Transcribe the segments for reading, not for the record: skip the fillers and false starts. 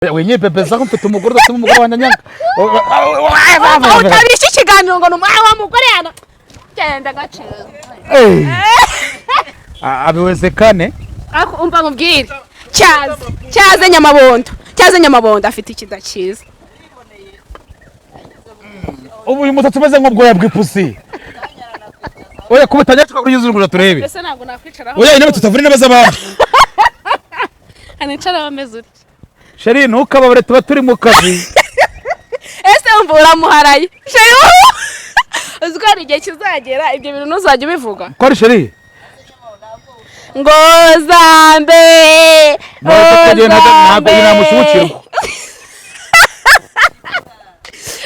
Winyipepeza ko mfite umugore udatuma umugore wanjye anyanga. Utabisha ikiganiro ngo ni umwana wa mugore yana genda gaciro. Abiwezekane. Ariko umva nkubwire, cyaze cyaze Nyamabondo, cyaze Nyamabondo afite ikida cyiza. Ubu uyu musatsi umeze nk'ubwoya bw'ipusi. Oya, kubita nyacu kuri yuzungura turebe. Mbese ntabwo nakwicaraho. Oya, intebe tutavura intebe z'abandi. Anicara bameze utya. Chérie, ntukababare, tuba turi mu kazi. Ese wumva uramuharaye, chérie? Uzi ko hari igihe kizagera ibyo bintu ntuzajya ubivuga? Ko ari chérie. Ngo zambe. Ntabwo namusubukirwa.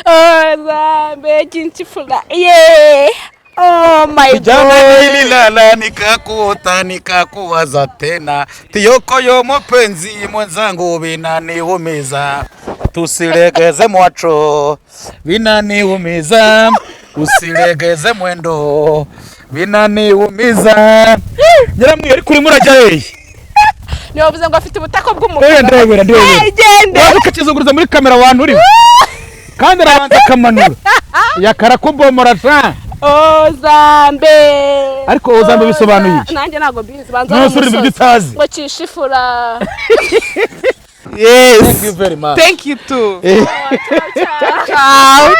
Ozambe kinchifula ye, oh my Jana God. Nililala nikakuota nikakuwaza tena, tiyoko yo mupenzi mwenzangu vinaniumiza, tusilegeze mwacho vinaniumiza, usilegeze mwendo vinaniumiza. Nyiramwiyo, ariko urimo urajya hehe? Ntiwavuze ngo afite ubutako Oya, bw'umukara? Ndebera, ndebera. Hey, gende. Waza ukakizunguruza muri kamera wantu urimo, kandi arabanza akamanura yakarakubomora sha. Ozambe. Ariko ozambe bisobanuye iki? Nanjye ntabwo mbizi, banza. None se uri mu byo utazi? Ngo cishifura. Yes. Thank you very much. Thank you too. Ciao.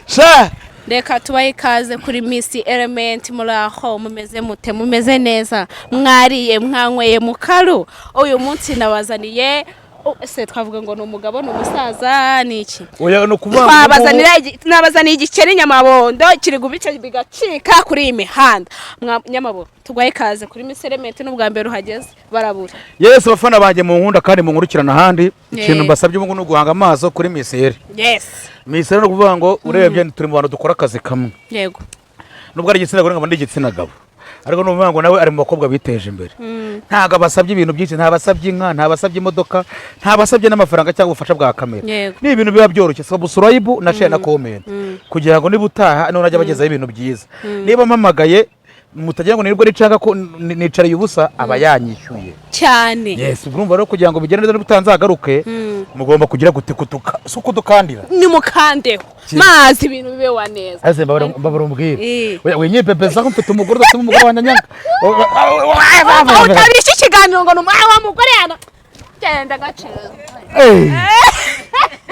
Sha. Reka tubahe ikaze kuri Miss Element. Muri aho mumeze mute? Mumeze neza? Mwariye, mwanyweye mukaru? Uyu munsi nabazaniye, ese twavuga ngo ni umugabo, ni umusaza, ni iki? Oya, ni ukuvuga ngo Nabazaniye igikeri Nyamabondo kiri gubica bigacika kuri iyi mihanda. Nyamabondo, tuguhaye ikaze kuri Miss Element. N'ubwa mbere uhageze barabura. Yes, abafana banjye mu nkunda kandi munkurikirana ahandi, ikintu mbasabye ubu ngubu ni uguhanga amaso kuri Miss Eri. Miss Eri, ni ukuvuga ngo urebye turi mu bantu dukora akazi kamwe. Nubwo ari igitsina gore nkaba ndi igitsina gabo, ariko ni ukuvuga ngo nawe ari mu bakobwa biteje imbere. Ntabwo abasabye ibintu byinshi, ntabasabye inka, ntabasabye imodoka, ntabasabye n'amafaranga cyangwa ubufasha bwa kamera. Ni ibintu biba byoroshye: subscribe na share na comment, kugira ngo niba utaha none ajya bagezaho ibintu byiza. Niba mpamagaye, mutagira ngo nirwo nicanga ko nicariye ubusa, aba yanyishyuye. Cyane. Yes, urumva rero, kugira ngo bigende neza n'ubutanzagaruke, mugomba kugira gute? Kutuka si ukudukandira. Nimukandeho mazi ibintu bibe wa neza. Ese mbabara umbwire. Oya, winyipepeza ko mfite umugore udatuma umugore wanjye anyanga. Utabisha ikiganiro ngo ni umwana wa mugore yana genda gaciro.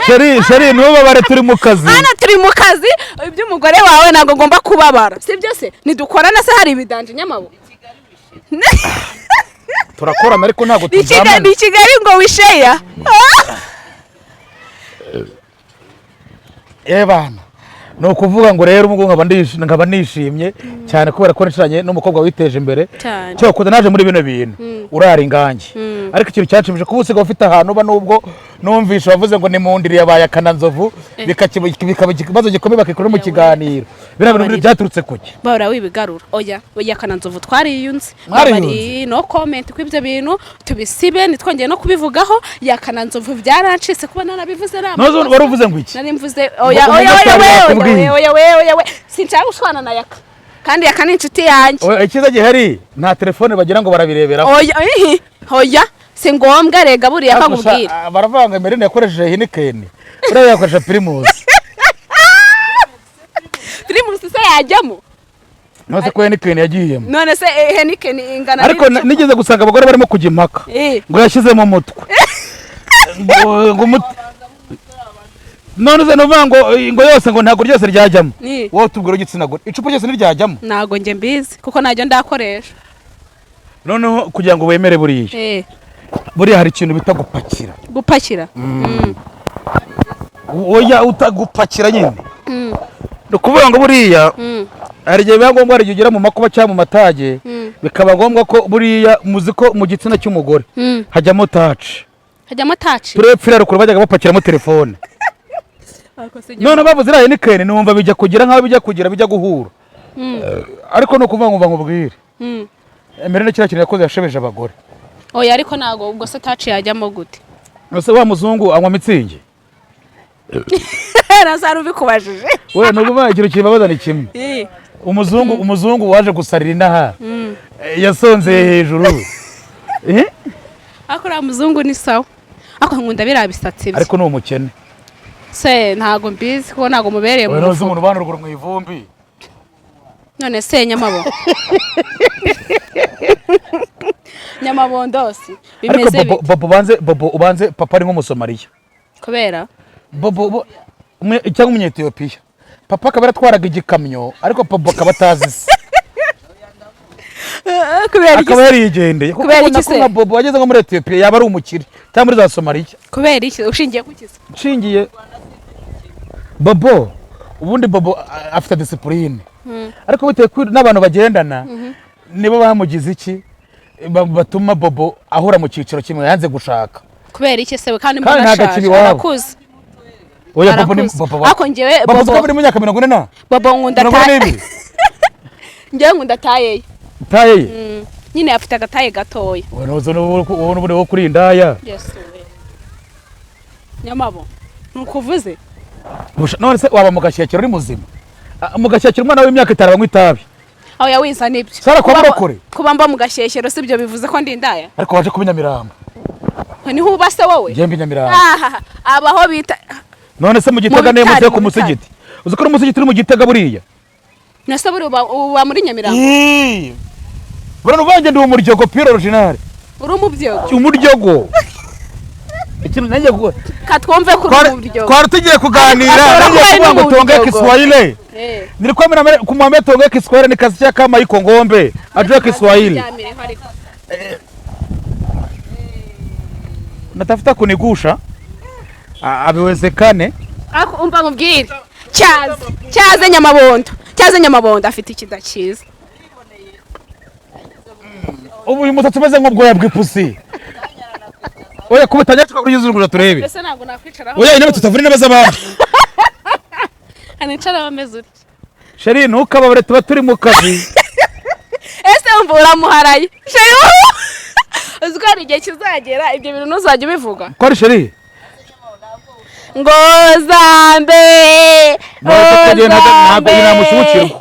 Chérie, chérie, ntubabare, turi mu kazi. Hano turi mu kazi, iby'umugore wawe ntabwo ngomba kubabara, sibyo se? Ntidukorana se? Hari ibidanje, Nyamabo. Turakorana ariko ntabwo Ni Kigali. turyamana. Ni Kigali ngo wisheya. Eh bana, ni ukuvuga ngo rero ubu ngubu nkaba nishimye cyane kubera ko nicaranye n'umukobwa witeje imbere. Cyane. Cyokoza naje muri bino bintu urara ingange, ariko ikintu cyanshimishije kuba usigaye ufite ahantu uba, nubwo numvishe wavuze ngo ni mu ndiri yabaye akananzovu, bikaba ikibazo gikomeye bakikora mu kiganiro. Biriya bintu byaturutse kuki? Bahora wibigarura. Oya oya, Kananzovu twariyunze. Mwariyunze? Babari, no comment ko ibyo bintu tubisibe, ntitwongeye no kubivugaho. Ya Kananzovu byarancitse kuba narabivuze nta None wari uvuze ngo iki? Nari mvuze oya Ngo oya oya umumotari we oya. yakubwiye. We oya we oya we, sinshaka gushwana na Yaka, kandi Yaka ni inshuti yanjye. Oya, icyiza gihari nta telefone bagira ngo barabireberaho. Oya ihi, oya, si ngombwa rega buriya Ariko kakubwira. sha, baravuga ngo Emeline yakoresheje Heineken, uriya yakoresha Primus. Primus se yajyamo? None ko Heineken yagiyemo? None se Heineken ingana Ariko n'icupa? nigeze gusanga abagore barimo kujya impaka ngo yashyizemo umutwe, ngo none se nuvuga ngo yose, ngo ntabwo ryose ryajyamo. Wowe tubwira igitsina gore, icupa ryose ntiryajyamo? Ntabwo njye mbizi kuko ntajya ndakoresha. Noneho kugira ngo wemere, buriya buriya hari ikintu bita gupakira. Gupakira. Oya, utagupakira nyine, ni ukuvuga ngo buriya hari igihe biba ngombwa, hari igihe ugera mu makuba cyangwa mu matage, bikaba ngombwa ko buriya muzi ko mu gitsina cy'umugore hajyamo touch. Hajyamo touch. Turepfira rukuru bajyaga bapakiramo telefone. None bavuze iriya Heineken, numva bijya kugira nk'aho bijya kugira, bijya guhura. Ariko ni ukuvuga ngo mva nkubwire, Emeline kiriya kintu yakoze yashebeje abagore. Oya, ariko ntabwo ubwo se touch yajyamo gute? Ese wa muzungu anywa Mützig? Nazari ubikubajije. We, nukuvuga ikintu kibabaza ni kimwe. Umuzungu waje gusarira inaha yasonzeye hejuru. Ariko uriya muzungu ni sawa, ariko nkunda biriya bisatsi bye. Ariko ni umukene. Se ntago mbizi kuko ntago mubereye mu Oya, ntuzi mufuka. umuntu ubana ruguru mu ivumbi. None se nyamabo, nyamabondosi Ariko bimeze Bobo, bite? Bobo ubanze, Bobo ubanze papa ari nk'Umusomaliya. Kubera? Bobo cyangwa Umunyetiyopiya. Papa akaba yaratwaraga igikamyo, ariko Bobo akaba atazi se. Kubera iki? Akaba yarigendeye. Kuko Kubera ubona iki ko se? nka Bobo wageze nko muri Etiyopiya yaba ari umukire cyangwa muri za Somaliya. Kubera iki? Ushingiye ku ki se? Nshingiye Bobo, ubundi Bobo afite discipline, ariko bitewe n'abantu bagendana nibo bamugize iki, batuma Bobo ahora mu cyiciro kimwe, yanze gushaka. Kubera iki se? Kandi Kandi mbona ntabwo ashaje. akiri iwabo. Arakuze. Oya, Bobo ni Arakuze. Bobo Ariko njyewe Bobo Bobo muri mu myaka 40 na Bobo nkunda mirongo ine taye. n'ibiri. Njyewe nkunda taye ye. Taye ye? Nyine afite agataye gatoya. Wowe ntuzi wowe n'ubundi wo kuri indaya. Yesu we, nyamabo, ntukuvuze. None se waba mu gashyekero uri muzima? Mu gashyekero umwana w'imyaka 5 banywa itabi. Aho yawiza nibyo. Sara kwa Kuba Murokore. Kuba mba mu gashyeshyero si byo bivuze ko ndi indaya. Ariko waje kuba i Nyamirambo. Niho uba se wowe? Njye mba i Nyamirambo. Ah, abaho bita None se mu Gitega Mu niyo bitari, mutuye ku mu bitari. musigiti? Uzi ko n'umusigiti uri mu Gitega buriya? Nase buri uba muri Nyamirambo? Ii. Buriya uvange ndi umuryogo pure original. Uri umubyogo? Umuryogo. Ikintu nanjye Katwumve ko uri umubyogo. Twari tugiye kuganira, Ashobora nanjye kuba ari kuvuga ngo tuongee n'umuryogo. Kiswahili. Nilikuwa mimi kumwambia tuongee Kiswahili, nikasikia kama iko ng'ombe ajue Kiswahili. Ryamireho ariko. Natafuta kunigusha. Abiwezekane. Ariko umva nkubwire, cyaze cyaze nyamabondo, cyaze nyamabondo afite ikida cyiza. Ubu uyu musatsi umeze nk'ubwoya bw'ipusi. Oya, kubita nyacu kuri yuzungura turebe. Mbese ntabwo nakwicaraho. Oya, intebe tutavura intebe z'abandi. Anicara bameze utya. Sheri, ntukababare, tuba turi mu kazi. Ese wumva uramuharaye sheri? Uzi ko hari igihe kizagera ibyo bintu ntuzajya ubivuga? Ko ari sheri? Ngo zambe. None se ko ntabwo Ozambe. namushyukirwa.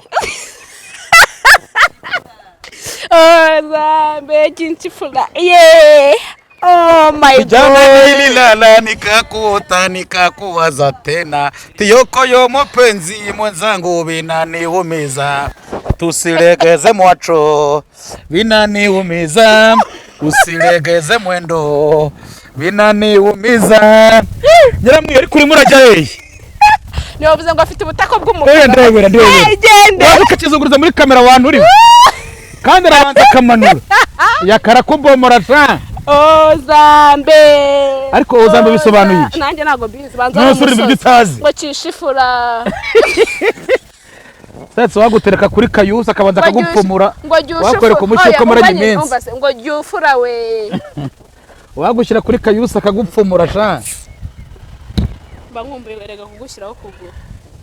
Ozambe kinchifula ye, oh my Jana God. nililala nikakuota nikakuwaza tena, tiyoko yo mupenzi mwenzangu vinaniumiza, tusilegeze mwacho vinaniumiza, usilegeze mwendo vinaniumiza. Nyiramwiyo, ariko urimo urajya hehe? Ntiwavuze ngo afite ubutako Oya, bw'umukara? ndebera, ndebera. Hey, gende. Waza ukakizunguriza muri kamera wantu urimo, kandi arabanza akamanura yakarakubomora sha. Ozambe. Ariko Ozambe bisobanuye iki? Nanjye ntabwo mbizi, banza None ari se uri mu byo umusozi. utazi? Ngo cishifura. Setse wagutereka kuri kayusi akabanza akagupfumura. Ngo jya Wakwereka umucyo uko amaranye iminsi. Ngo jya ufura we. Wagushyira kuri kayusi akagupfumura sha. Mba nkumbuye erega kugushyiraho ukuguru.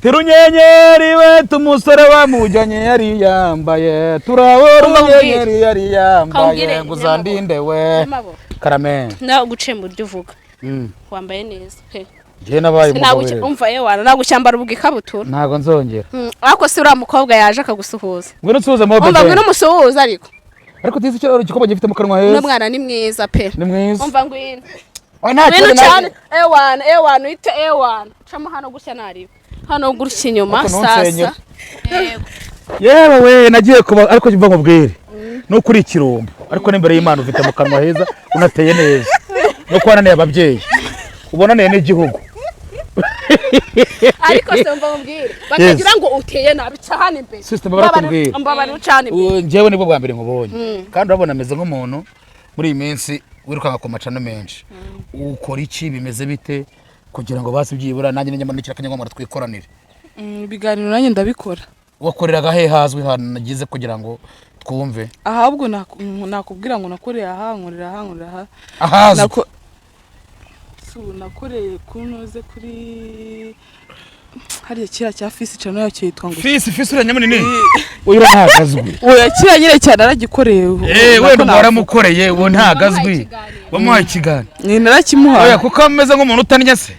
Tirunyenyeri wetu umusore wamujyanye yari yambaye, turabona Umbwire. unyenyeri yari yambaye Kambwire, ngo uzandinde we. Nyamabo. Karame. Nawe uguciye mu buryo uvuga, wambaye neza pe. Njye nabaye umugabo Sinaguke- rero. Umva yewe, wana nagucyambara ubwo ikabutura. Ntabwo nzongera. Ariko si uriya mukobwa yaje akagusuhuza? Ngwino usuhuze mobe. Umva, ngwino umusuhuze ariko. Ariko tizi icyo igikoma gifite mu kanwa Uno heza. mwana ni mwiza pe. Ni mwiza. Umva, ngwino. Oya, nta Ngwino kibazo. cyane ewana, ewana uhite ewana camo hano gutya, nariba hano gutya inyuma. Ariko Sasa. ntunsengere. Yego. Yewe we, nagiye kuba, ariko mva nkubwire, nukuri ikirumbo, ariko n'imbere y'Imana ufite mu kanwa heza, unateye neza, no wananiye ababyeyi, ubonaniye n'igihugu. Ariko se mva nkubwire, batagira ngo uteye nabi, ca hano imbere. Sister, barakubwira. Mbabara ucana imbere. Njyewe nibwo bwa mbere nkubonye, kandi urabona ameze nk'umuntu muri iyi minsi wirukanka ku macano menshi. Ukora iki? Bimeze bite kugira ngo basi byibura nanjye nyamanukira akanyamara twikoranire? Ibiganiro nanjye ndabikora. Wakoreraga he hazwi hantu nagize kugira ngo twumve? Ahubwo nakubwira ngo nakoreye aha, nkorera aha, nkorera aha. Ahazwi. Nakoreye kunoze kuri hariya kiriya cya fisi cano yacyo yitwa ngo Fisi, fisi uriya nyamunini, uyu ntabwo azwi. Oya, kiriya nyine cyane naragikoreye. Eh, wenda ubwo waramukoreye, uwo ntabwo Wamuhaye azwi. ikiganiro. Wamuhaye ikiganiro? Ni narakimuhaye. Oya, kuko ameze nk'umuntu utannye se.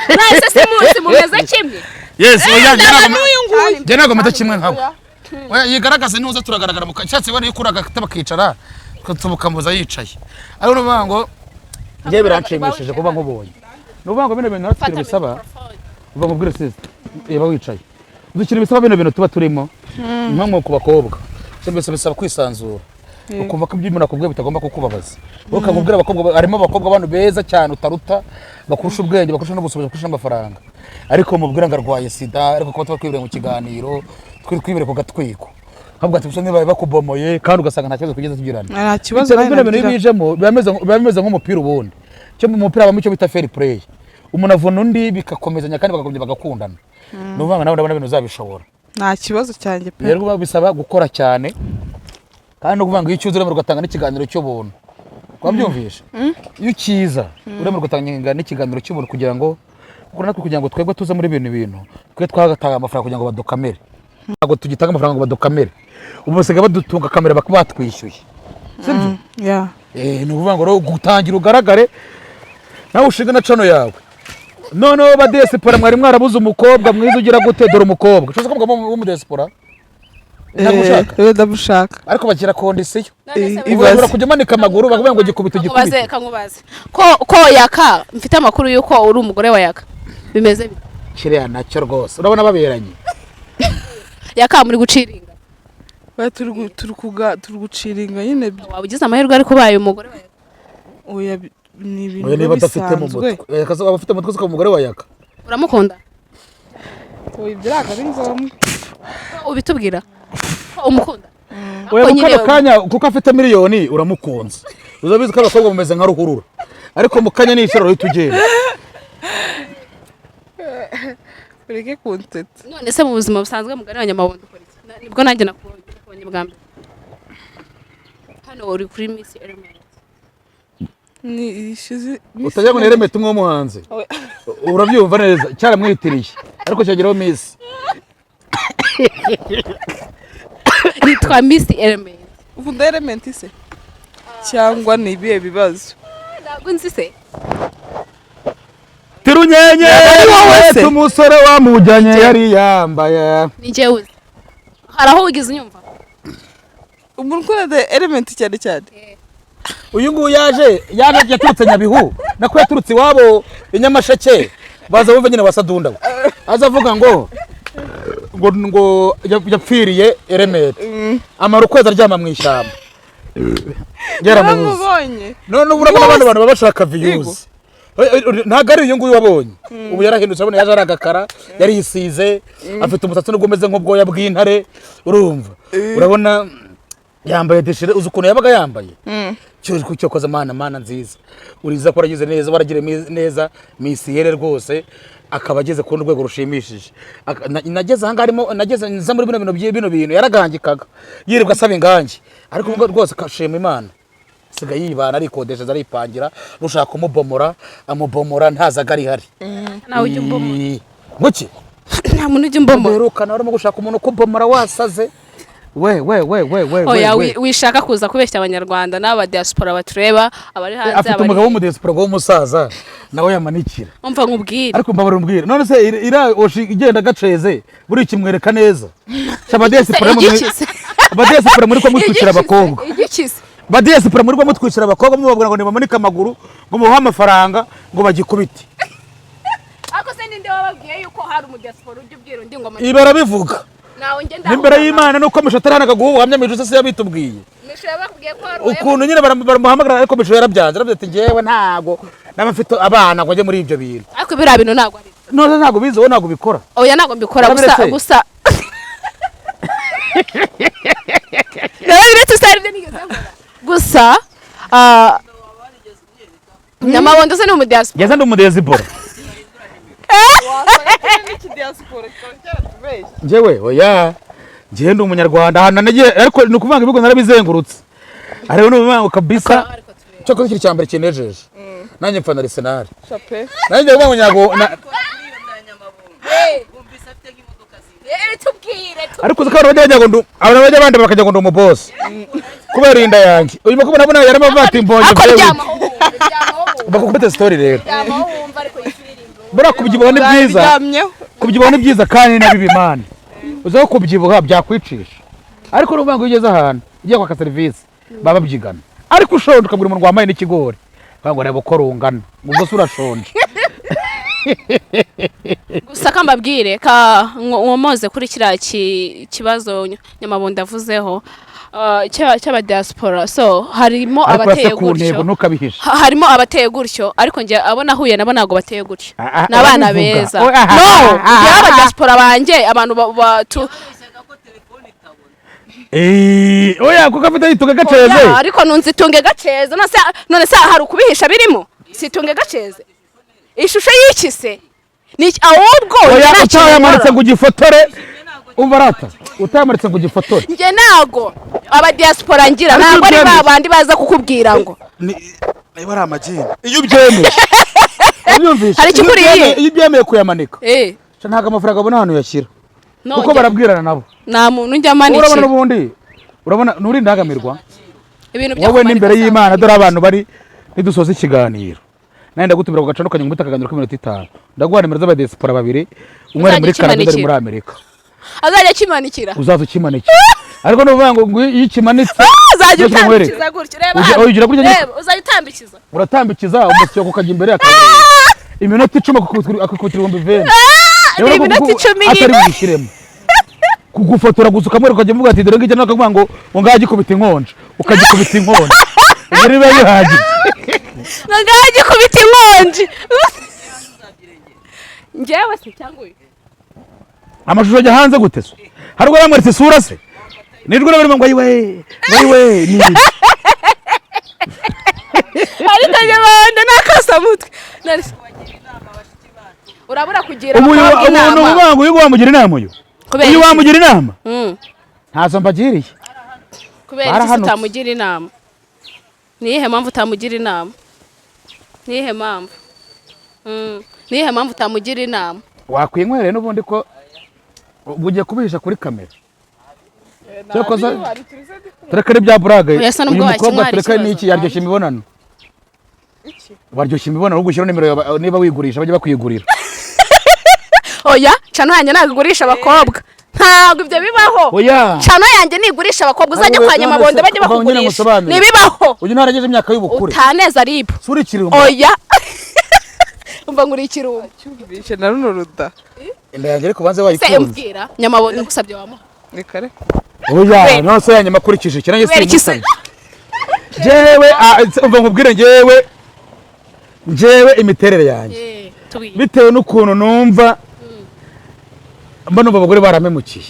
Mwese si muzi mumeze kimwe. Yes, oya, njye Ndaba ntabwo n'uyu nguyu. Njye ntabwo meze kimwe nkawe. Oya, yigaragaze nuza turagaragara mu cyatsi wari yikuraga agatebe akicara tubukamuza yicaye. Ariko nuvuga ngo njye biranshimishije kuba nkubonye. Nuvuga ngo bino bintu natwe Fata bisaba microphone. uva mubwire sister yaba wicaye. Dukina bisaba bino bintu tuba turimo nko ku bakobwa. Cyo mbese bisaba kwisanzura. Ukumva ko ibyo umuntu akubwiye bitagomba kukubabaza. Wowe ukamubwira abakobwa, harimo abakobwa abantu beza cyane utaruta, bakurusha ubwenge, bakurusha n'ubushobozi, bakurusha n'amafaranga. Ariko mubwira ngo arwaye sida, ariko kuba tuba twibereye mu kiganiro, twibereye ku gatwiko. Nkavuga ati gusa niba bakubomoye kandi ugasanga nta kibazo twigeze tugirana. Nta kibazo. Bitewe Nawe bino bintu nagira. bijemo biba bimeze nk'umupira ubundi. Cyo mu mupira habamo icyo bita fair play. Umuntu avuna undi bikakomezanya kandi bakakomeza bagakundana. Ni ukuvuga ngo nawe ndabona ibintu uzabishobora. Nta kibazo cyanjye pe. Rero biba bisaba gukora cyane kandi no kuvuga ngo iyo ucyuze uremera ugatanga n'ikiganiro cy'ubuntu. Wabyumvishe? Iyo ukiza uremera ugatanga n'ikiganiro cy'ubuntu kugira ngo kuko natwe kugira ngo twebwe tuze muri bino bintu twe twagatanga amafaranga kugira ngo badukamere. Ntabwo tugitanga amafaranga ngo badukamere. Ubu basigaye badutunga kamera bakaba batwishyuye. Sibyo? Yeah. Ni ukuvuga ngo rero gutangira ugaragare nawe ushinga na channel yawe. Noneho ba diaspora mwari mwarabuze umukobwa mwiza ugira gute, dore umukobwa. Ushaka ko umugabo w'umudiyasipora? Ntabwo ushaka. Eh, ndamushaka. Ariko bagira condition. None se Ibaze. Ushobora kujya umanika amaguru bakavuga ngo gikubita Kankubaze, gikubite. kankubaze. Ko Yaka, mfite amakuru yuko uri umugore wa Yaka. Bimeze bite? Kiriya nacyo rwose. Urabona baberanye. Yaka muri guciringa. Oya, turi guciringa nyine. Waba ugize amahirwe ariko ubaye umugore wa Yaka. Oya, ni ibintu Oya, niba biba adafite mu bisanzwe. mutwe. Yaka aba afite umutwe ukaba umugore wa Yaka. Uramukunda? Oya, ibyo ntabwo ari ngombwa. Ubitubwira? Ko umukunda? Oya, Ariko mu kano nyine kanya kuko afite miliyoni uramukunze. Uzabizi ko abakobwa bameze nka ruhurura. Ariko mu kanya nishoro uhita ugenda. Ureke kunsetsa. None se mu buzima busanzwe mugani wa Nyamabondo ukora iki? Nibwo nanjye nakubonye bwa mbere. Hano uri kuri Miss Element. Ni ishize. Utajya ngo ni Element umwe w'umuhanzi. Oya. Urabyumva neza cyaramwitiriye ariko cyageraho Miss. Yitwa Miss Element. Ukunda Element se? Cyangwa ni ibihe bibazo? Ntabwo nzi se. Tirunyenye Ari wowe se? umusore wamujyanye yari yambaye. Ni njyewe uzi. Hari aho wigeze unyumva? Umuntu ukunda Element cyane cyane. Uyu nguyu yaje yaturutse Nyabihu nako yaturutse iwabo i Nyamasheke baza bumva nyine wasadunda we. Aza avuga ngo ngo yapfiriye Element amara ukwezi aryama mu ishyamba. Yaramubuze. Naramubonye. None ubu urabona abandi bantu baba bashaka Yego. views. Ntabwo ari uyu nguyu wabonye. Ubu yarahindutse urabona yaje ari agakara, yarisize, afite umusatsi nubwo umeze nk'ubwoya bw'intare, urumva. Urabona yambaye déchiré, uzi ukuntu yabaga yambaye. Cyo cyokoza mana mana nziza. Uriza ko waragize neza, waragire neza Miss Yere rwose akaba ageze ku rwego rushimishije. Nageze aha arimo nageze nza muri bino bintu bino bintu yaragangikaga. Yirirwa asaba ingangi. Ariko ubwo rwose kashima Imana. Siga yibana arikodesha aripangira, nushaka kumubomora amubomora ntazaga ari hari. Nawe ujya umbomora. Nguki? Nta muntu ujya umbomora. Uherukana urimo gushaka umuntu ukubomora wasaze. We we we we we Oya, we. wishaka kuza kubeshya abanyarwanda n'aba diaspora batureba abari hanze Afite abari. umugabo w'umudiyasipora w'umusaza nawe yamanikira. Umva nkubwire. Ariko mbabara umbwire none se ira oshi igenda gaceze buri kimwereka neza. Abadiyasipora Igikize. abadiyasipora muri ko mutwikira abakobwa. Igikize. Badiyasipora muri ko mutwikira abakobwa mubabwira ngo nibamanike amaguru ngo mubahe amafaranga ngo bagikubite. Ariko se ninde wababwiye yuko hari umudiaspora ujya ubwira undi ngo Ibi barabivuga. Nawe njye N'imbere y'Imana nuko Misho ataranaga guha ubuhamya Misho se yabitubwiye. Misho yababwiye ko hari Ukuntu nyine baramuhamagara ariko Misho yarabyanze aravuze ati njyewe ntago naba mfite abana ngo njye muri ibyo bintu. Ariko biriya bintu ntabwo ari. None ntago bizi wowe ntago ubikora. Oya ntabwo mbikora gusa Warabiretse? gusa. Narabiretse se hari ibyo nigeze nkora. Gusa Nyamabondo se ni umudiaspora. Ngeze ndi umudiyasipora. N'iki diaspora kikaba cyaratubeshye. Njyewe oya njyewe ndi umunyarwanda ahantu nagiye ariko ni ukuvuga ngo ibigo narabizengurutse. Ariko ni ukuvuga ngo kabisa cyo kiri cya mbere kinejeje. Nanjye mfana Arsenal. Chape. Nanjye kuvuga ngo nyago Tubwire. Ariko uzi ko abantu bajya bajya ngo abantu bajya bandi bakajya ngo ndi umubosi. Kubera inda yanjye. Uyu mukobwa nabona yarimo avuga ati mbonye Ako vyewe. ryamaho wumva, ryamaho wumva. Bakukubita story rero. Ryamaho wumva ariko yifiririmba. Buriya kubyibuha ni byiza. Biryamyeho. Kubyibuha ni byiza kandi ni na bibi, man. Uzi ko kubyibuha byakwicisha, ariko nuvuga ngo iyo ugeze ahantu ugiye kwaka serivisi baba babyigana, ariko ushonje ukabwira umuntu wambaye n'ikigori, bavuga ngo reba uko rungana, ubwo se urashonje? Gusa ka mbabwire, ka nkomoze kuri kiriya kibazo Nyamabondo avuzeho, cy'abadiaspora. So harimo Ariko abateye urase ku ntego, gutyo. ntukabihishe. Harimo abateye gutyo, ariko njye abo nahuye nabo ntabwo bateye gutyo. Ah, ah, Ni abana urabivuga. beza. Oh, ah, No, ah, ah, njyewe ah, abadiaspora banjye, abantu Oya, kuko afite yitunga gaceze. Oya, ariko nunze itunge gaceze. None se hari ukubihisha birimo? Si itunge gaceze, ishusho y'iki se ni iki? Ahubwo Oya, njye nta kintu utayamanitse nkora. ngo ugifotore, umva rata, utayamanitse ngo ugifotore. Njye ntago abadiaspora ngira Ariko ntabwo ari ubyemeye. ba bandi baza kukubwira ngo Niba ari amagini. Iyo ubyemeye, ubyumvise. Hari ikikuriye? Iyo ubyemeye kuyamanika, eh. ntabwo amafaranga abona ahantu uyashyira, No, kuko barabwirana nabo. Nta muntu njya Urabona, amanikira. n'ubundi urabona nturi indangamirwa. Ibintu byo Wowe kumanika n'imbere y'Imana, usanga dore abantu bari. Nidusoza ikiganiro nanjye ndagutumira ku gacano kanyuma akaganiro k'iminota 5, ndaguha nimero z'abadiaspora babiri, umwe ari Uzajya muri Canada, undi ari ukimanikira. muri Amerika. Azajya akimanikira. Uzaza ukimanikira, ariko nuvuga ngo iyo ukimanitse Uzajya Reka nkwereke. utambikiza gutyo, reba hano. Ugira gutya nyine. Reba, uzajya utambikiza. Uratambikiza umusyo ukajya imbere akabiri, iminota 10 akakubitira 20,000. Ni iminota 10 Atari nyine. buyishyiremo kugufotora gusa, ukamwereka, ukajya uvuga ati dore ngicyo, nawe akavuga ngo ngaho gikubita inkonje, ukagikubita inkonje, ibyo niba bihagije. Ngo ngaho gikubita inkonji. Njyewe se cyangwa uyu? Amashusho ajya hanze gute se? Hari ubwo yamweretse isura se? Nijwi barimo ngo ayiwe, ngo ayiwe, ni iki? Ariko Nyamabanda ni akasamutwe. Urabura kugira Ubu uyu abakobwa umuntu inama. uvuga ngo uyu wamugira inama, uyu Kubera uyu iki? wamugira inama? Ntazo mbagiriye. Kubera iki se? Barahanutse. Utamugira inama, ni iyihe mpamvu utamugira inama? Ni iyihe mpamvu? Ni iyihe mpamvu utamugira inama? Wakwinywereye n'ubundi ko ubu ugiye kubihisha kuri kamera. Cyakoze tureke n'ibya burage. Oya, se nubwo Uyu mukobwa wakinywa hari tureke ikibazo. n'iki, yaryoshya imibonano, waryoshya imibonano ahubwo ushyiraho nimero yawe, niba wigurisha bajye bakwigurira. Oya, channel yanjye ntabwo igurisha abakobwa, ntabwo ibyo bibaho. Oya. Channel yanjye nigurisha abakobwa, uzajya Wowe, kwa none Nyamabondo se, bajye kuva nyine bakugurisha. ngusobanurire. Ntibibaho. Uyu ntarageje imyaka y'ubukure. Utaneza ribu. Sura ikirumbo. Oya, umva ngo uri ikirumbo. Cyumvishe na runo ruda. Inda yanjye ariko banze Se wayikunze. mbwira Nyamabondo, gusabye wamuha? Reka reka. Oya, none se yanyuma akurikije iki nanjye? Kubera iki se? Simusabye jewe. Umva nkubwire, njyewe imiterere yanjye, Tubwire. bitewe n'ukuntu numva, mba numva abagore baramemukiye,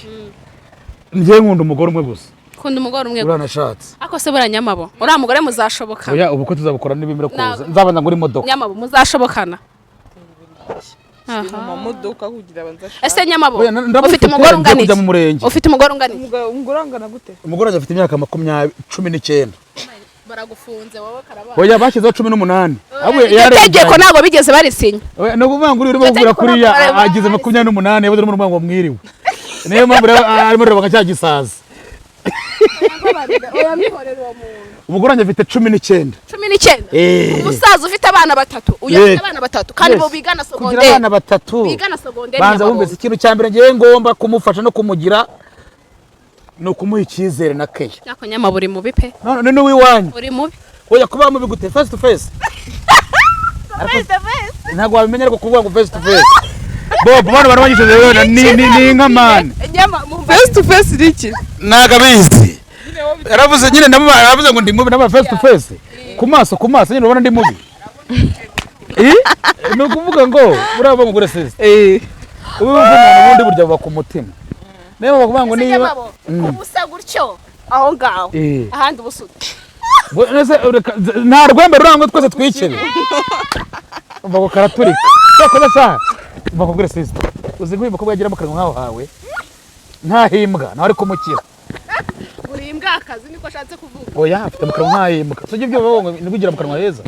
njyewe nkunda umugore umwe gusa. Kunda umugore umwe gusa. Uranashatse. Ako se buriya Nyamabo, uriya mugore muzashoboka? Oya, ubukwe tuzabukora nibimira kuza. Ntabwo. Nzabanza ngura imodoka. Nyamabo, muzashobokana? Mu mamodoka kugira abanza. Ese Nyamabo, Oya, ndamufite, ufite umugore ngiye ungana kujya iki? mu murenge. Ufite umugore ungana iki? Umugore angana gute? Umugore wanjye afite imyaka 20, 19. Baragufunze wowe, karaba. Oya, bashyizeho 18. Ahubwo Iryo yarenze. tegeko ntabwo bigeze barisinya. Oya, ni ukuvuga ngo urimo Iryo kuvuga tegeko kuriya ntabwo agize 28, yabuze urimo ngo mwiriwe, niyo mpamvu rero arimo areba nka cya gisaza. Umugore wanjye afite 19. 19? Eh. Umusaza ufite abana batatu, uyu afite abana batatu kandi Yes. bo bigana Kugira segonderi. abana batatu, Bigana segonderi. banza Nyamabondo. wumvise, ikintu cya mbere ngewe ngomba kumufasha no kumugira ni ukumuha icyizere na keya. Nyako Nyamabo, uri mubi pe. None n'uwiwanyu. Uri mubi. Oya, kuba mubi gute? Face to face ntabwo wabimenya, ariko kuvuga ngo face to face, Bob, bano bantu banyishyuza rero ni inka, man. Face to face ni iki? Ntabwo abizi. Yaravuze nyine, yaravuze ngo ndi mubi naba face to face, ku maso ku maso nyine ubona ndi mubi. Eh? Ni ukuvuga ngo buriya bamugure sister, ubu umuntu ubundi burya buba ku mutima, niba bakuvuga ngo niba Nyamabo, ubusa gutyo aho ngaho, ahandi ubusa ute? Ese nta rwembe rurangwa twese twikebe, umva ngo karaturika cyakoze saha. Umva nkubwire sister, uzi nk'uyu mukobwa yagira mu kanwa nk'aho hawe ntahimbwa, nawe ari kumukira. Uri imbwakazi, niko ashatse kuvuga. Oya, afite mu kanwa nk'ahimbwa, sujya ibyo bavuga ngo nibwo ugira mu kanwa heza,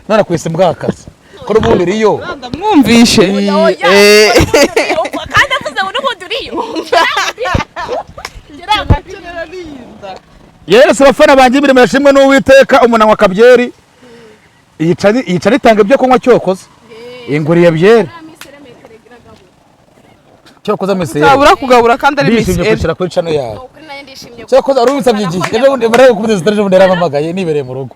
none akwise imbwakazi ko n'ubundi uriyo. Ndamwumvishe. Oya oya, kandi avuze ngo n'ubundi uriyo. Yesu, abafana banjye, imirimo yashimwe n'Uwiteka. Umuntu anywa akabyeri, yica nitanga ibyo kunywa, cyokoze inguriye byeri. Cyakoze Miss Utabura kugabura kandi ari Miss ndishimye Ella. kwishyira kuri channel yawe. Ukuri nanjye ndishimye. Cyakoze wari ubinsabye igihe ejo bundi bari gukubita zitari, ejo bundi yarampamagaye nibereye mu rugo.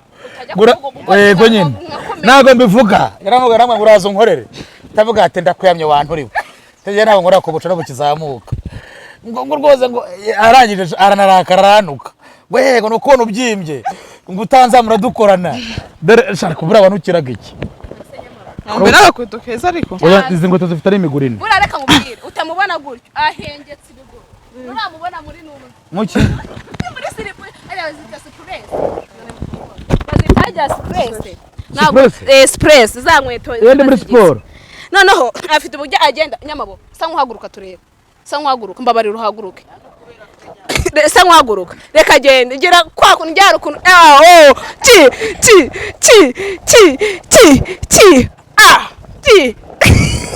Utajya kuvuga Yego nyine. nkakomeza. Ntabwo mbivuga. Yarampamagaye arambwira ngo uraza unkorere, ndavuga ati ndakuyamye wanturiwe, tegera ntabwo nkora ku bucura bukizamuka, ngo rwose ngo arangije aranarakara aranuka, ngo yego ni ukubona ubyimbye ngo utanzamura dukorana, dore shaka kubura abantu ukiraga iki. Yambaye n'agakweto keza ariko. Oya, izi nkweto zifite ari imiguru ine. Buriya reka nkubwire, utamubona gutyo ahengetse ibiguru, uramubona muri nuru Muki? Muri siripu ariya bazita sipuresi, bazita harya sipuresi ntabwo Sipuresi? Sipuresi za nkweto Iyo ndi muri ziba zigize. siporo. Noneho afite uburyo agenda. Nyamabo, sa nk'uhaguruka turebe, sa nk'uhaguruka, mbabarira uhaguruke. Sa nk'uhaguruka, reka agende gira kwa kuntu ryari ukuntu ah oh ti ti ti ti ti ti a ti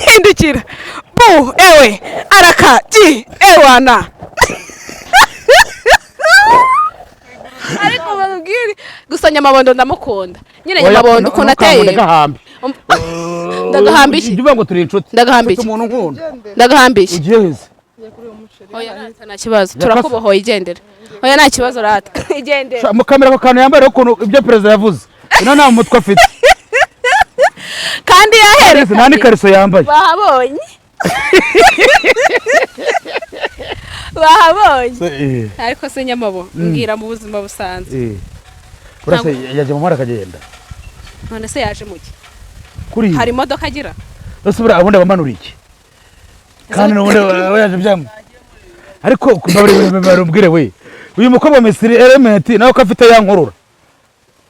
hindukira bu ewe araka ti ewana. Ariko babwire gusa Nyamabondo ndamukunda nyine. Nyamabondo ukuntu ateye. Ndagahambe. Ndagahamba iki? Ujya uvuga ngo turi inshuti. Ndagahamba iki? Mfite umuntu nkunda. Ndagahamba iki? Ugiye heza? Oya rata, nta kibazo, turakubohoye, igendere. Oya, nta kibazo rata, igendere. Sha, mukamera ako kantu yambaye ukuntu ibyo perezida yavuze ino nta mutwe afite. Kandi nta yaherekanye n'ikariso yambaye. Bahabonye, bahabonye. Ariko se Nyamabo, mbwira mu buzima busanzwe. Urase yajya mu mara akagenda. None se yaje muki? Kuri Hari imodoka agira? Ese buriya ubundi abamanura iki? Kandi n'ubundi aba yaje byamu, ariko barubwire we uyu mukobwa Miss Element nawe ko afite ya nkorora.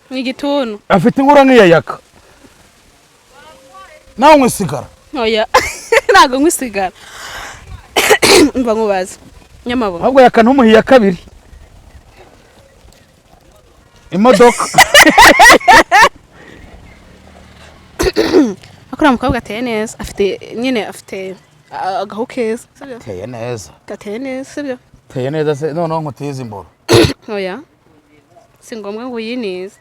Ni igituntu. Afite inkura nk'iya Yaka, nawe unywa isigara? Oya, ntabwo nywa isigara. Mba nkubaza Nyamabo. Ahubwo Yaka ntumuhe iya kabiri imodoka. Ariko uriya mukobwa ateye neza, afite nyine afite agahu keza, sibyo? Teye neza. Gateye neza, sibyo? Teye neza se noneho nkutize imboro? Oya, si ngombwa ngo uyinize,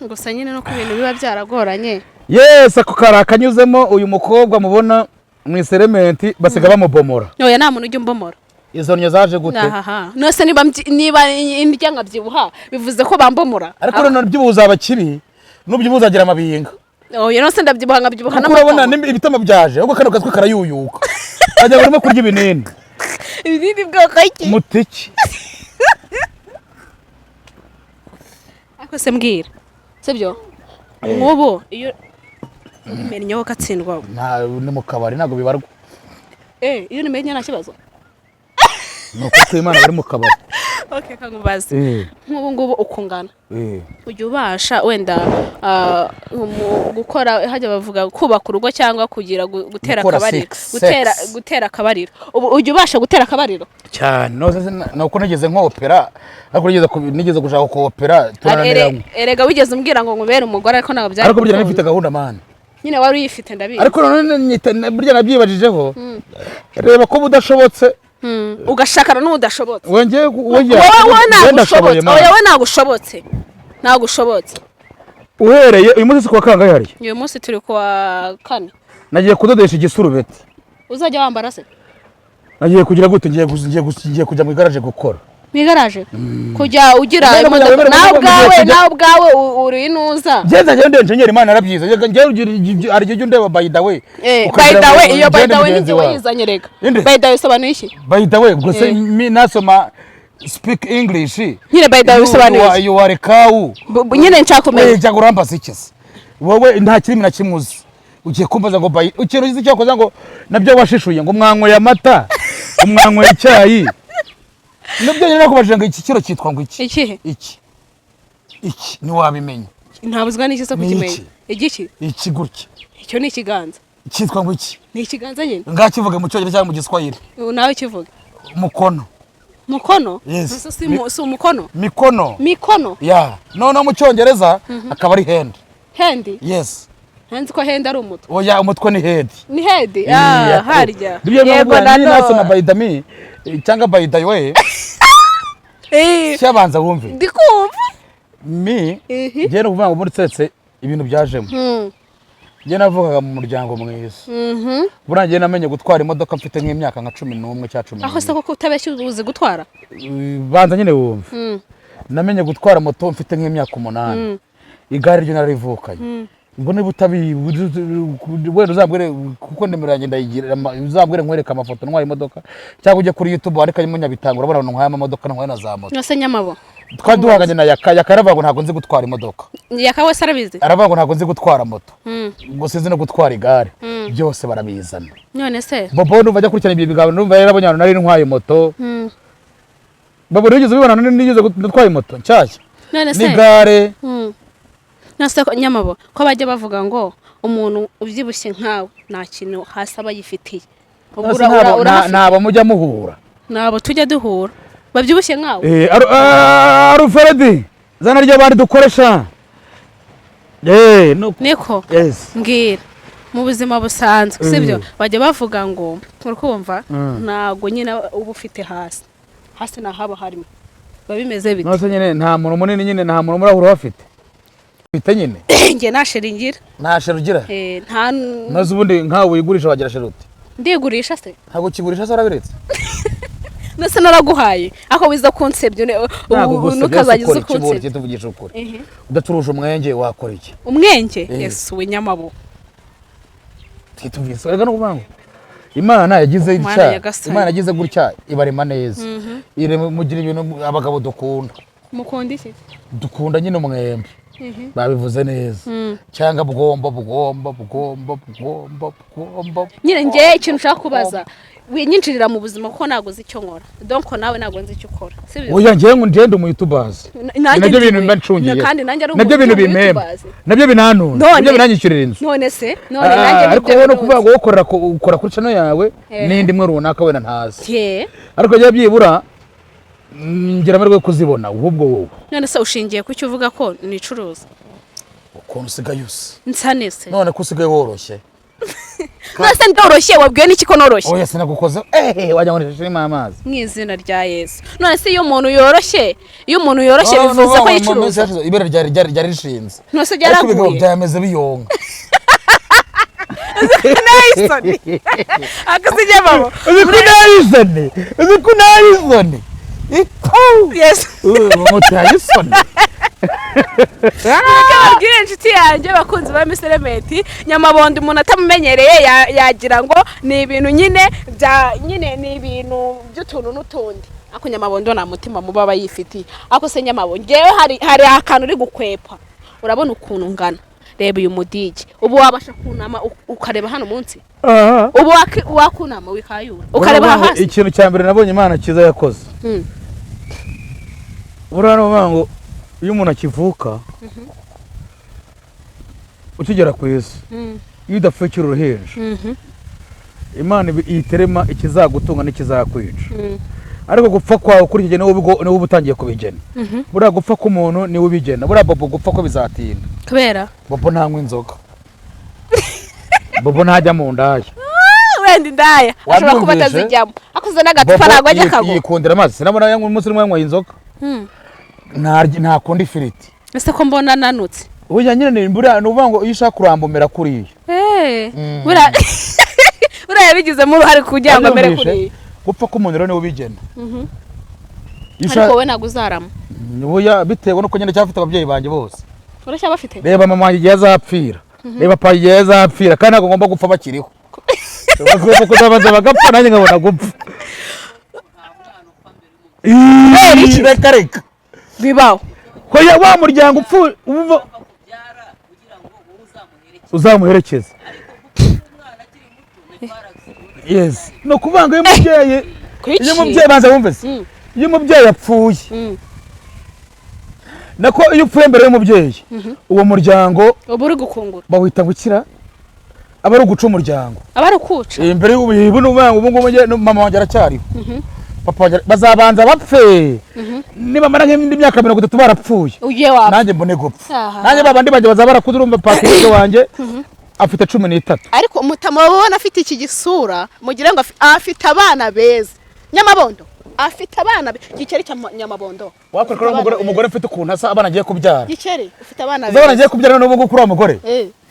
gusa nyine nuko ibintu biba byaragoranye. Yes, ako kari akanyuzemo. Uyu mukobwa mubona mu iserementi basiga bamubomora. Oya, nta muntu ujya umbomora. Izo nnyo zaje gute? Ahaha, nose niba indya nkabyibuha bivuze ko bambomora? Ariko noneho byibuha uzaba kibi, nubyibuha uzagira amabinga. Oya, nose ndabyibuha nkabyibuha Kuko urabona n'amatama. Ibitama byaje, ahubwo kano katwe karayuyuka, ajya barimo kurya ibinini. Ibinini bwoko ki? Mutiki. Ariko se mbwira, sibyo, nk'ubu iyo umennyeho ugatsindwa? Nta, ni mu kabari ntabwo bibarwa. Iyo nimennye nta kibazo. Ni uko tw'Imana bari mu kabari. Okay, kankubaze, nk'ubu ngubu uko ungana, ujya ubasha wenda gukora hajya bavuga kubaka urugo cyangwa kugira gutera Gukora akabariro? sex, Gutera sex. gutera akabariro, ubu ujya ubasha gutera akabariro? Cyane. No ni uko nigeze nkopera, ariko nigeze gushaka kopera turananiranywe. Erega wigeze umbwira ngo nkubere umugore, ariko ntabwo byari Ariko burya gukunda. nari mfite gahunda, man. Nyine wari uyifite, ndabizi. Ariko none burya nabyibajijeho, reba ko budashobotse. Ugashakana n'udashobotse. Wongeye Wowe wowe ntabwo ntabwo ushobotse. Oya, wowe ntabwo ushobotse, ntabwo ushobotse. Uhereye uyu munsi si kuwa kangahe hariya? Uyu munsi turi kuwa kane. Nagiye kudodesha igisurubeti. Uzajya wambara se? Nagiye kugira gute, ngiye kujya mu igaraje gukora. Mu igaraje kujya ugira Ngenda imodoka kujya nawe wemere ubwawe kujya- nawe ubwawe uri inuza. Ngenda ngende engineer, Imana yarabyize. Njye hari igihe ujya undeba, by the way, By ukagira the ngo way, iyo by ngende the way mugenzi ni wawe. wayizanye reka. Inde? By the way bisobanuye iki? By the way, ubwo se mi nasoma speak English. Nyine by the way bisobanuye iki? You are cow. Nyine nshaka kumenya. Cyangwa urambaza iki se? Wowe nta kirimi na kimwe uzi, ugiye kumbaza ngo by ikintu uzi cyo koza ngo nabyo washishuye ngo mwanyweye amata, mwanyweye icyayi, nabyo nyine nakubajije ngo iki kiro cyitwa ngo iki? Ikihe? Iki ntiwabimenya. Ntabuzwa n'iki se Ni kukimenya? iki? Igiki? Iki gutya. Icyo ni ikiganza. Cyitwa ngo iki? Ni ikiganza nyine. Ngakivuge mu Cyongereza cyangwa mu Giswahili. Ubu nawe kivuga. Mukono. Mukono? Yes. Ese si umukono? Mikono. Mikono. Ya, noneho mu Cyongereza akaba ari hand. Hand? Yes. Nzi ko hand ari umutwe. Oya, umutwe ni head. Ni head. Ah, harya. Nibyo. Yego. Yego, Nanone. nasoma by the me cyangwa by the way, cyabanza wumve. Ndikumva. Mi ngiye no kuvuga ngo muri tsetse ibintu byajemo. Njye navukaga mu muryango mwiza. Buriya njye namenye gutwara imodoka mfite nk'imyaka nka 11 cyangwa 12. Aho se koko utabeshya uzi gutwara? Banza nyine wumve. Namenye gutwara moto mfite nk'imyaka 8. Igare ryo nararivukanye. Ngo niba utabi wenda uzambwire, kuko nimero yanjye ndayigira, uzambwire nkwereke amafoto ntwaye imodoka, cyangwa ujye kuri YouTube wandikamo Nyabitanga, urabona abantu ntwaye amamodoka, ntwaye na za moto. Nose Nyamabo, Twari duhanganye na Yaka. Yaka aravuga ngo ntabwo nzi gutwara imodoka. Yaka wese arabizi. Aravuga ngo ntabwo nzi gutwara moto, ngo sinzi no gutwara igare, byose barabizana. None se Bobo numva ajya akurikirana ibyo biganiro, numva yarabonye ahantu nari ntwaye moto. Bobo, nigeze ubibona nigeze gutwara moto nshyashya None se n'igare? None se Nyamabo, ko bajya bavuga ngo umuntu ubyibushye nkawe nta kintu hasi aba yifitiye? Ubwo None se urahafite? Nabo mujya muhura? Ntabwo tujya duhura babyibushye nkawe. Aruferedi, zana ry'abandi dukoresha. No. Niko. Yes. Mbwira, mu buzima busanzwe, sibyo? Bajya bavuga ngo, urikumva, ntabwo nyine uba ufite hasi, hasi ntahaba harimo, biba bimeze bite? None se nyine nta muntu munini, nyine nta muntu murahura bafite ufite nyine? Njye nta chéri ngira. Nta chéri ugira? Nta. Maze ubundi nkawe wigurisha wagira chéri ute? Ndigurisha se? Ntabwo ukigurisha se, warabiretse? Nase naraguhaye ako wiza kunsebya Ntabwo ubu gusa ntukazajya ukora uza iki ubundi? kunsebya. Tuvugisha ukuri, udacuruje umwenge wakora iki? Umwenge? Yesu we, Nyamabo! Twituvise reka, no kuvuga ngo Imana yagize Mana itya. Nyagasani. Imana yagize gutya ibarema neza, irema mugira ibintu abagabo dukunda. Mukunda iki? Dukunda nyine umwembe, babivuze neza, cyangwa bwombo bwombo bwombo bwombo bwombo. Nyine njye ikintu ushaka kubaza, winyinjirira mu buzima kuko ntabwo uzi icyo nkora, donc nawe ntabwo nzi icyo ukora, sibyo? Oya, njyewe ngo ngende umu youtubers. Nanjye Nabyo ndi bintu we. mba ncungiye. Kandi nanjye ari Nabyo bintu umu bimpemba, YouTubers. nabyo binantunze, nabyo binanyishyurira inzu. None se none nanjye Ariko nibyo wowe no kuvuga binunze. ngo wowe ukorera ukora kuri channel yawe n'indi imwe runaka wenda ntazi, ariko njyewe byibura ngira amahirwe yo kuzibona, ahubwo wowe. None se ushingiye ku cyo uvuga ko nicuruza? Ukuntu usigaye usa. Nsa nese? None ko usigaye woroshye. None se ndoroshye? Wabwiwe n'iki ko noroshye? Oya, sinagukoze, wagira ngo ni ishashi irimo amazi. Mu izina rya Yesu! None se iyo umuntu yoroshye, iyo umuntu yoroshye bivuze ko yicuruza? Ibere ryari rishinze. None se Ariko ibigabo byaraguye? byameze biyonga. Nayisoni akazinyamabo. Uzi ko nayisoni, uzi ko nayisoni ipfu. Yes. Muteye isoni. Babwire inshuti yanjye, bakunzi ba Miss Element, Nyamabondo umuntu atamumenyereye yagira ngo ni ibintu nyine bya nyine, ni ibintu by'utuntu n'utundi, ariko Nyamabondo nta mutima muba aba yifitiye. Ariko se Nyamabondo, ngewe hari akantu uri gukwepa. Urabona ukuntu ngana, reba uyu mudigi, ubu wabasha kunama ukareba hano munsi? Ubu wakunama wikayura ukareba aha hasi? Ikintu cya mbere nabonye Imana cyiza yakoze, buriya ni ukuvuga ngo iyo umuntu akivuka, ukigera ku isi, iyo udapfuye ukiri uruhinja, Imana ihita irema ikizagutunga n'ikizakwica. Ariko gupfa kwawe kuri icyo gihe niwe uba utangiye kubigena. Buriya gupfa k'umuntu niwe ubigena. Buriya Bobo gupfa ko bizatinda. Kubera? Bobo ntanywa inzoga, Bobo ntajya mu ndaya. Wenda indaya ashobora kuba Wabyumvise? atazijyamo, akoze n'agacupa Bobo ntabwo ajya akagwa. yikundira amazi. Sinabona yanywa umunsi umwe yanyweye inzoga. Ntakunda ifiriti. Ese ko mbona nanutse? Burya nyine ni buriya ni ukuvuga ngo iyo ushaka kurambumira kuriya. Buriya yabigizemo uruhare kugira ngo amere Wabyumvise? kuriya. Gupfa k'umuntu rero niwe ubigena. Iyo Ariko wowe ntabwo uzarama. Buya bitewe n'uko nyine cyafite ababyeyi banjye bose. Uracyabafite? Reba mama wanjye igihe azapfira, reba papa igihe azapfira, kandi ntabwo ngomba gupfa bakiriho. Bagomba kuzabanza bagapfa, nanjye nkabona gupfa. Iki? Reka reka. Bibaho? Hoya, wa muryango upfu uva uzamuherekeza. Yes, ni ukuvuga ngo iyo umubyeyi Kuki? iyo umubyeyi, banza wumve se, iyo umubyeyi apfuye, nako iyo upfuye mbere y'umubyeyi, uwo muryango Uba uri gukungura. bawita gukira, aba ari uguca umuryango. Aba ari ukuca. Mbere y'ubu ni ukuvuga ngo ubu ngubu njye mama wanjye aracyariho, papa wanjye bazabanza bapfe, nibamara nk'indi myaka 30 barapfuye, Ugiye wapfa. nanjye mbone gupfa. Aha. Nanjye babandi banjye bazaba barakuze. Urumva Patrick wanjye afite 13. Ariko umutama ubona afite iki gisura, mugira ngo afite abana beza. Nyamabondo Afite abana Gikeri cya Nyamabondo. Wakora umugore, umugore mfite ukuntu asa, abana agiye kubyara. Gikeri, ufite abana. Abana agiye kubyara n'ubu ngubu kuri uwo mugore.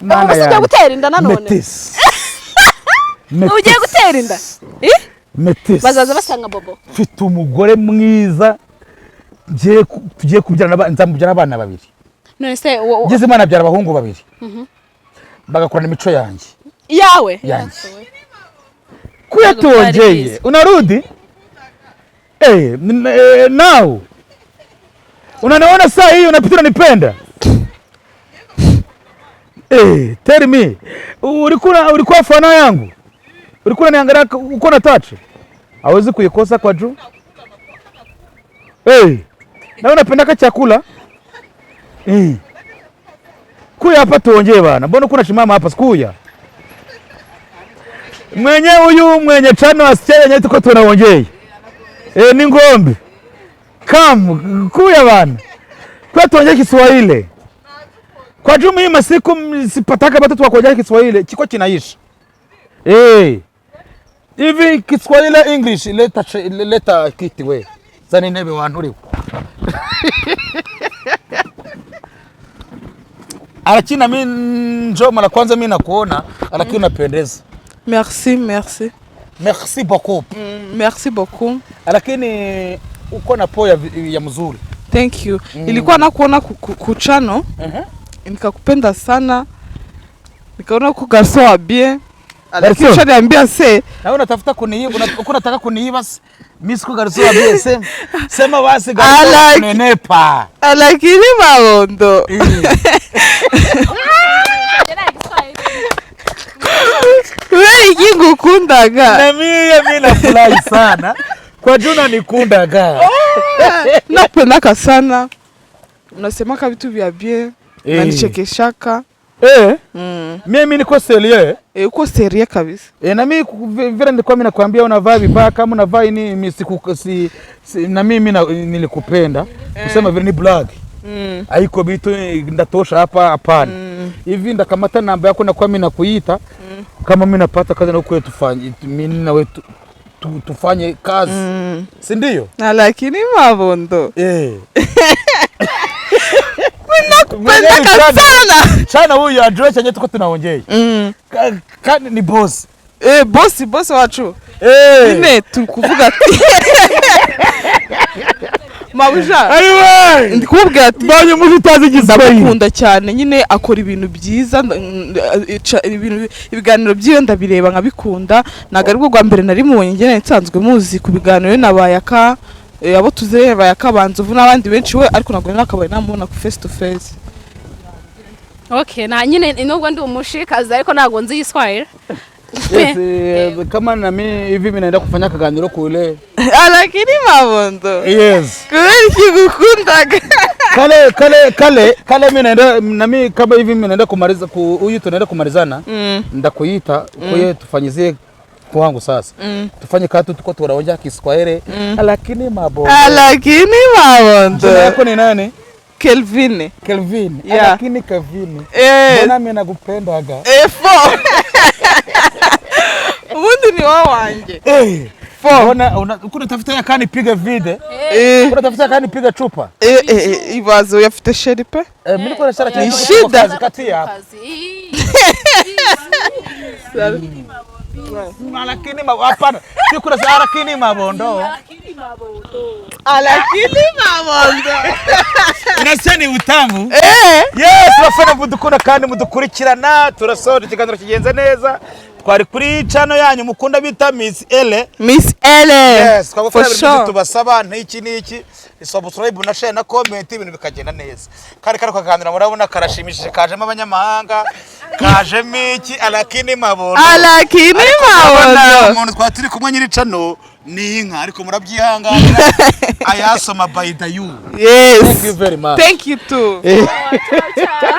Mana Ubu se ugiye yanjye. gutera inda nanone? Metisi. Ugiye gutera inda? Eh? Metisi. Bazaza basanga Bobo. Mfite umugore mwiza, ngiye tugiye kubyarana nzamubyara abana babiri. None se Ngeze Imana abyara abahungu babiri, bagakorana imico yanjye. Yawe? Yanjye. Kuya Ntabwo byari tuongeye byiza. Unarudi now unaniona saa hii unapita unanipenda. Tell me, ulikuwa fana yangu, ulikuwa unaniangalia uko na touch, hawezi kuikosa kwa juu. Na unapendaka chakula. Kuya hapa tuongee bana, mbona kuna shimama hapa? Sikuya mwenye huyu mwenye chano asikia yenye tuko tunaongea. Ni ngombe. Kam, kuya bana. Kwa tuongee Kiswahili. Kwa juu hii masiku sipataka watoto wa kuongea Kiswahili, chiko kinaisha. Hivi Kiswahili, English, leta leta kiti we. Zana intebe wanturiwe. Lakini mimi njoo mara kwanza mimi nakuona, lakini unapendeza. Merci, merci. Merci beaucoup. Merci beaucoup. Lakini uko na poa ya mzuri. Thank you. Ilikuwa nakuona ku channel. Nikakupenda sana. Nikaona uko garçon wa bien. Lakini Garçon? ushaniambia se Na wewe unatafuta kuniiba, uko unataka kuniiba. Mimi siku garçon wa bien, sema. Sema basi garçon kunenepa. Lakini mabondo. Kubera iki ngukundaga? Na mimi nafurahi sana. Kwa juu unanikundaga. Nakupendaka sana. Unasemaka vitu vya bien. Unanichekeshaka. Mimi niko sérieux. Uko sérieux kabisa. Na mimi vile nilikuwa mimi nakwambia unavaa vibaya, kama unavaa ni mimi siku si, si, na mimi nilikupenda. Kusema vile ni blague. Haiko vitu ndatosha hapa, hapana. Hivi ndakamata namba yako na kwa mimi nakuita. Kama mimi napata kazi na kwetu tufanye, mimi na wewe tufanye kazi. Si ndio? Na lakini mabondo. Nakupenda sana. Chana huyu address yenyewe tuko tunaongea. Ni boss. Boss wacu. Ine tukuvuga ati Mabuja. Ayiwe. Ndikubwira ati Mbonye umuntu utazi Igiswahili. Ndamukunda cyane nyine, akora ibintu byiza, ibiganiro byiwe ndabireba nkabikunda. Ntabwo aribwo bwa mbere nari mubonye, njye nari nsanzwe muzi ku biganiro nabayaka, abo tuzeye bayaka banzovu n'abandi benshi we, ariko ntabwo nakabaye namubona ku face to face. Okay, na nyine nubwo ndi umushikazi ariko ntabwo nzi Igiswahili. Yes, kama na mimi hivi mimi naenda kufanya kaganiro kule. Lakini mabondo. Yes. Kubera iki ngukundaga? Kale kale kale kale mimi naenda na mimi kama hivi mimi naenda kumaliza huyu tunaenda kumalizana. Ndakuita kuye tufanyizie kwangu sasa. Tufanye katu tuko tunaongea Kiswahili. Lakini mabondo. Lakini mabondo. Jina yako ni nani? Kelvin. Kelvin. Yeah. Lakini Kelvin. Mbona mimi nakupendaga? Fo. Ubundi ni wowe wanjye. Fo. Mbona uko unatafuta yakani piga vide? Unatafuta yakani piga chupa? Ibazo yafite sheri pe? Mimi niko na shara Ni shida. Kati hapa. Lakini hapana. Sio kuna lakini mabondo. Lakini mabondo. Unasikia ni utamu? Yes, bafana mudukunda kandi mudukurikirana, turasoje ikiganiro kigenze neza. Twari kuri channel yanyu mukunda bita Miss Ele. Miss Ele. Yes, twagukora ibintu tubasaba n'iki n'iki. Subscribe na share na comment, ibintu bikagenda neza. Kari kari kaganira murabona karashimishije, kajemo abanyamahanga, kajemo iki, lakini mabondo. Lakini mabondo. Umuntu twari turi kumwe nyiri channel ni inka, ariko murabyihanganira. Ayasoma by the you. Yes. Thank you very much. Thank you too.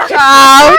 Ciao.